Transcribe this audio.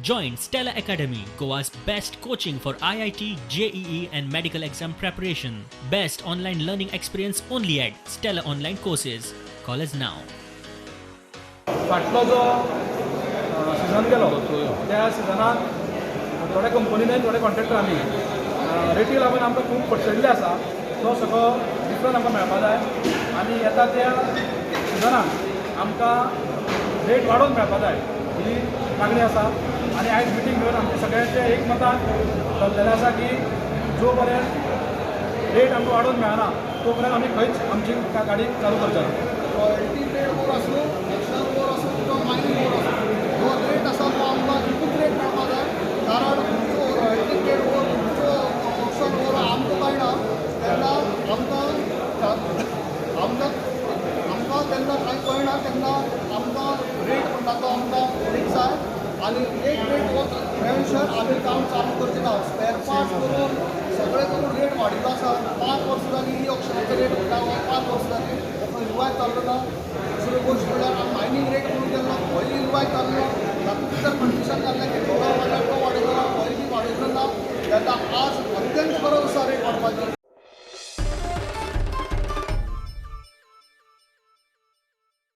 Join Stella Academy, Goa's best coaching for IIT, JEE, and medical exam preparation. Best online learning experience only at Stella Online Courses. Call us now. फाटलो जो season गेलो त्या सिजनाक थोड्या कंपनींनी आनी थोड्या कॉन्ट्रॅक्टरांनी रेटी लागून आमकां खूब फटशिल्ले आसा. तो सगळो डिफरंट आमकां मेळपा जाय आनी येता त्या सिजनाक आमकां रेट वाडोवन मेळपा जाय ही मागणी आसा. आनी आयज मिटींग घेवन आमचे सगळ्यांचे एकमतान ठरलेलें आसा की जो पर्यंत रेट आमकां वाडोवन मेळना तो पर्यंत आमी खंयच आमची गाडी चालू करचे ना. रॉयल्टी पेड ओर आसूं, ऑक्शन ओर आसूं किंवा मायनींग ओर आसूं, जो रेट आसा तो आमकां एकूच रेट मेळपा जाय. कारण खंयचो रॉयल्टी पेड ओर, खंयचो ऑक्शन ओर आमकां कळना तेन्ना आमकां आमकां आमकां तेन्ना कांय कळना, तेन्ना आमकां रेट म्हणटा तो आमकां एक जाय आनी एक रेट हो मेळसर आमी काम चालू करचे ना. स्पेर पार्ट्स करून सगळें करून रेट वाडिल्लो आसा. 5 वर्सां जालीं ई ऑक्शनाचो रेट म्हणटा, 5 वर्सां जालीं हो रिवायज जाल्लो ना. दुसरी गोश्ट म्हणल्यार आमी मायनींग रेट म्हणून केल्लो, होय रिवायज जाल्लो. तातूंत भितर कंडिशन घातलें की डॉलर वाडल्यार तो वाडयतलो, होय बी वाडयलो ना. तेन्ना आज अत्यंत गरज आसा रेट वाडपाची.